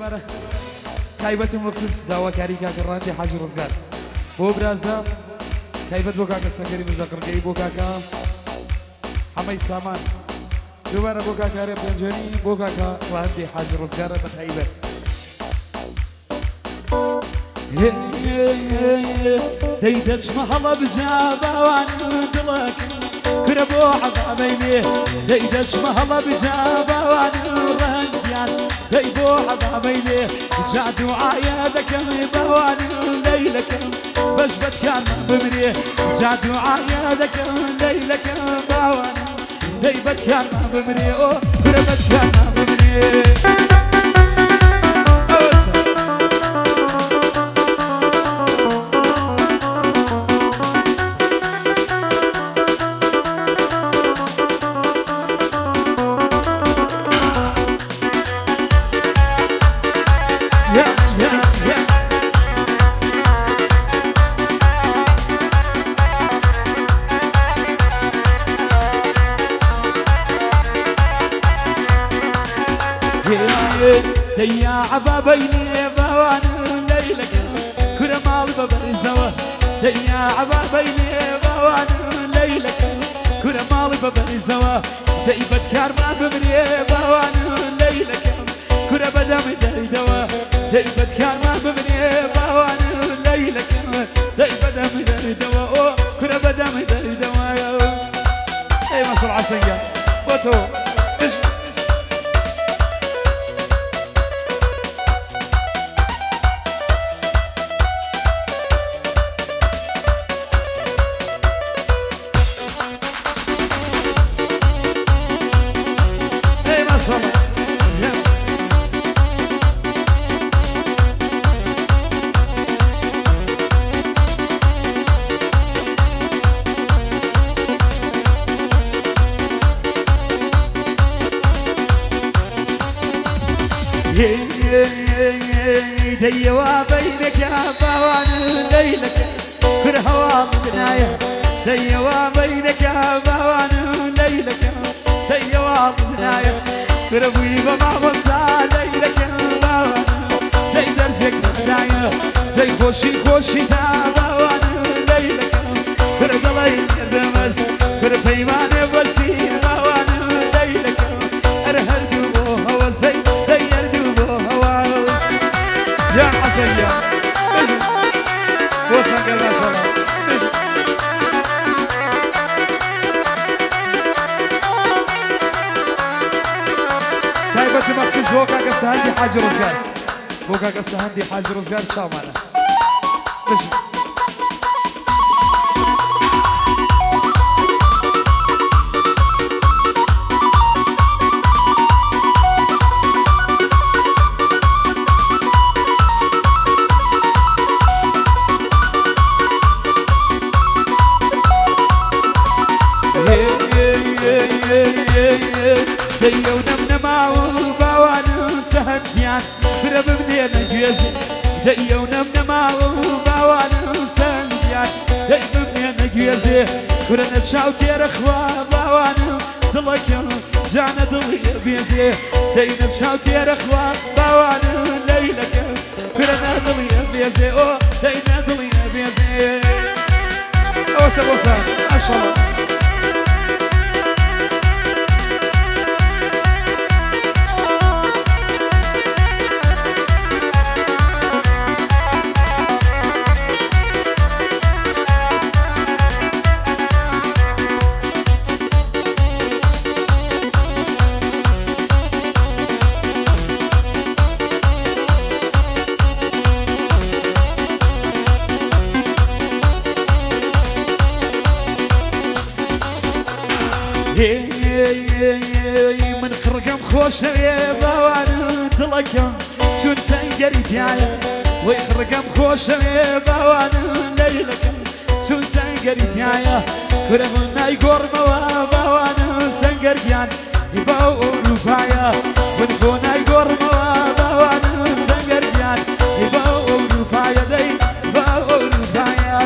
دووبارە تایبەتم مەخسوس داواکاری کاکە ڕاندی حاجی ڕزگار بۆ برازا تایبەت بۆ کاکە سەنگەری مژدە قڕگەی بۆ کاکە حەمەی سامان دووبارە بۆ کاکارێ پێنجوێنی بۆ کاکە ڕاندی حاجی ڕزگارە بە تایبەت. دەی دەچمە هەڵەبجە باوان دڵەکەم کورە بۆ عەبابەیلێ دەی دەچمە هەڵەبجە باوان ڕەنگیان دەی بۆ عەبابەیلێ جا دوعایە دەکەم باوان لەیلەکەم بەش بەدکارمان بمرێ جا دوعایە دەکەم لەیلەکەم باوان دەی بەدکارمان بمرێ ئۆ کورە بەدکارمان بمرێ. يا يا يا دەیا عەبابەینێ باوان لەیلەکە کورە ماڵ بە بەرزەوە دەیا عەبابەینێ باوان لەیلەکە کورە ماڵ بە بەرزەوە دەی بەدکارمان بمرێ باوان لەیلەکە کورە بەدەم دەریدەوە دەی بەدکارمان بمرێ باوان لەیلەکە دەی بەدەم دەریدەوە ئۆ کورە بەدەم دەریدەوە. ئەی مەسڵ عەسەنگە بۆ تۆ ئەی مەسڵ دەیەوە بەینەکە باوان لەیلەکە کورە هەواڵ بنایە دەیەوە بەینەکە باوان لەیلەکە دەیەوە بنایە کورە بووی بە مامۆستا لەیلەکە باوان دەی دەرسێک بدایە دەی خۆشی خۆشی تا باوان لەیلەکە کورە دڵی کردمەس کورە پەیمانێ بەسی باوان لەیلەکە ئەرە هەردوو بۆ هەوەس دەی دەی هەردوو بۆ هەوەس. يا حسن يا بۆ سەنگەر ماشاءالله. تایبەتی مەخسوس بۆ کاکە سەهەندی حاجی ڕزگار بۆ کاکە سەهەندی حاجی ڕزگار چاومانە بژی. دەیە و نەم نەماوە باوان سەهەندیان فرە بمنێنە گوێزێ دەیە و نەم نەماوە باوان سەهەندیان دەی بمنێنە گوێزێ کورە نە چاو تێرە خوا باوان دڵەکەم جانە دڵی بێزێ دەی نە چاو تێرە خوا باوان لەیلەکەم کورە نە دڵی بێزێ ئۆ دەی نە دڵی بێزێ. ئەوەسە بۆسە ماشەڵڵا. من خڕگەم خۆشەوێ باوان دڵەکەم چون سەنگەری تایە وەی خڕگەم خۆشەوێ باوان لەیلەکەم چون سەنگەری تایە کورە من نایگۆڕمەوە باوان سەنگەرگیان با ئەوروپایە من بۆ نایگۆڕمەوە باوان سەنگەرگیان با ئەوروپایە دەی با ئەوروپایە.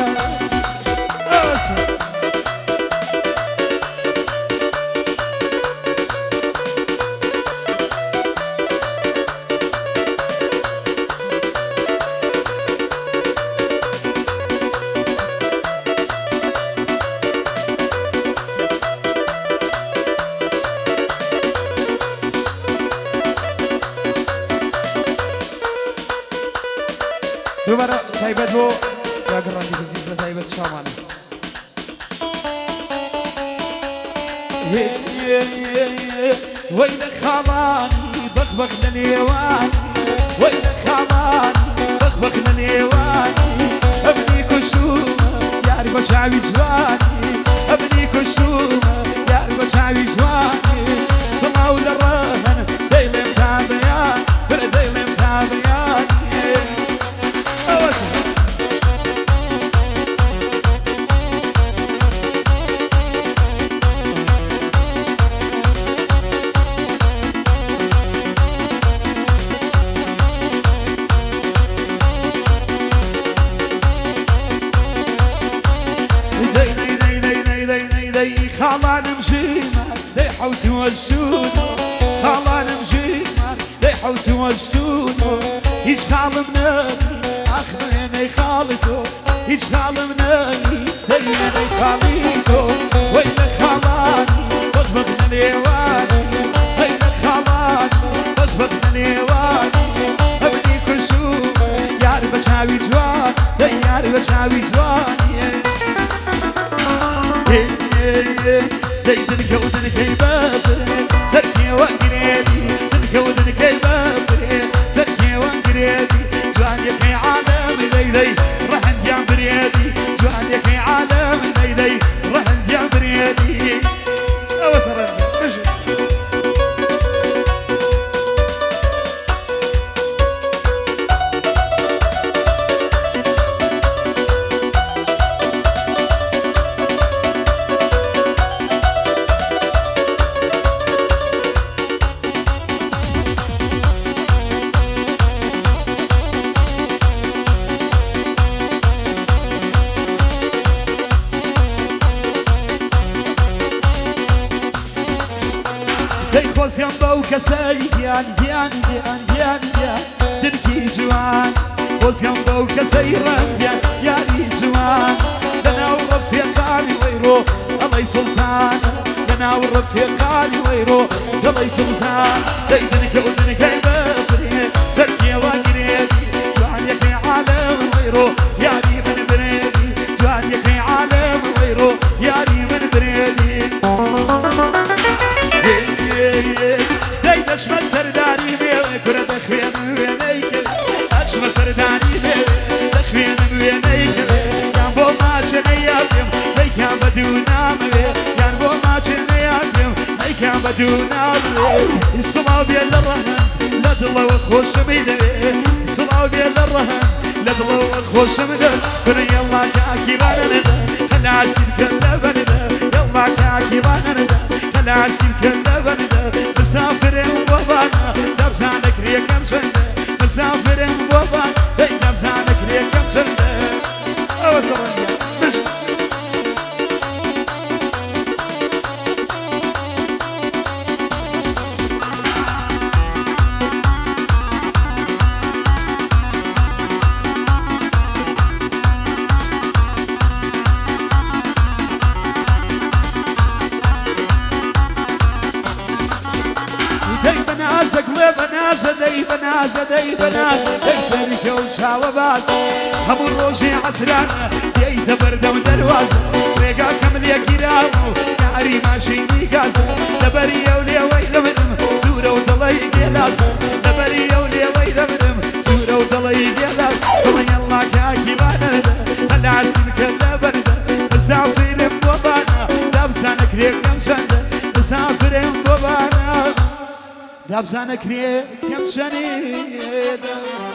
دووبارە تایبەت بۆ کاک ڕەنگی عەزیز بە تایبەت چاوانە. وەی لە خاڵانی بەخ بەخ لە نێوانی، وەی لە خاڵانی بەخ بەخ لە نێوانی، ئەمنی کوشتوومە یار بە چاوی جوانی، ئەمنی کوشتوومە یار بە چاوی جوانی. سڵاو لە ڕەهەن دەیڵێم تا بەیان، برە دەیڵێم تا بەیان. ئەوەسە. دەی دەی دەی دەی دەی دەی دەی دەی خاڵانم ژیمار دەی حەوت وەشتون، خاڵانم ژیمار دەی حەوت وەشتون، هیچ خاڵم نەبی ئاخ وێنەی خاڵی تۆ، هیچ خاڵم نەبی دەی وێنەی خاڵی تۆ. وەی لە خاڵانی بەخ بەخ لە نێوانی، وەی لە خاڵانی بەخ بەخ لە نێوانی، ئەمنی کوشتوومە یار بە چاوی جوان، دەی یار بە چاوی جوانی. دەی دنکە و دنکەی بەفرێ سەرکێوە گرێدی، دنکە و دنکەی بەفرێ سەرکێوە گرێدی، جوانیەکەی عالەم دەی دەی ڕەهەندیان برێدی، جوانیەکەی عالەم دەی دەی ڕەهەندیان برێدی. ئەوە ڕەنگە بژی. دەی خۆزیان بەو کەسەی گیان گیان گیان گیان گیان دنکی جوان، خۆزیان بەو کەسەی ڕەنگیان یاری جوان، لەناو ڕەفیقانی وەیڕۆ ئەڵەی سوڵتان، لەناو ڕەفیقانی وەیڕۆ دڵی سوڵتان. دەی دنکە و دنکەی بەفرێ سەرکێوە گرێدی، جوانیەکەی عالەم وەیڕۆ یاری من برێدی، جوانیەکەی عالەم وەیڕۆ یاری من برێدی. دەی دەچمە سەرداری مێوێ کورە دەخوێنم وێنەی کرد، ئەچمە سەرداری مێوێ دەخوێنم وێنەی کرد، یان بۆ ماچێ نەیاتێم دەیکان بە دوو نامەوێ، یان بۆ ماچێ نەیاتێم دەیکان بە دوو نامەوێ. سڵاو بێ لە ڕەهەند لە دڵەوە خۆشمی دەوێ، سڵاو بێ لە ڕەهەند لە دڵەوە خۆشم دە، کورە یەڵا کاکی بانەنەدە خەلاسی بکەن لە بەندە، یەڵا کاکی بانەنەدە خەلاسی بکەن لە بەندە. مسافرم بۆ بانە دەبزانە کرێکەم چەندە، مسافرم بۆ بانە دەی دەبزانە کرێکەم چەندە. ئەوە ڕەنگە بژی. دەی بەنازە گوڵێ بەنازە دەی بەنازە دەی بەنازە دەی سەرکە و چاوە باز، هەموو ڕۆژی عەسرانە دێیتە بەردەم دەروازە، ڕێگاکەم لێگیراوە و یاری ماشینی گازە، لەبەری ئەو لێوەی دەمرم سوورە و دڵی گێلازە، لەبەری ئەو لێوەی دەمرم سوورە و دڵی گێلاز. دڵی یەڵا کاکی بانەدە خەلاسی بکە لە بەردە، مسافرم بۆ بانە دابزانە کرێکەم چەندە، مسافرم بۆ بانە دابزانە کرێکەم چەندە.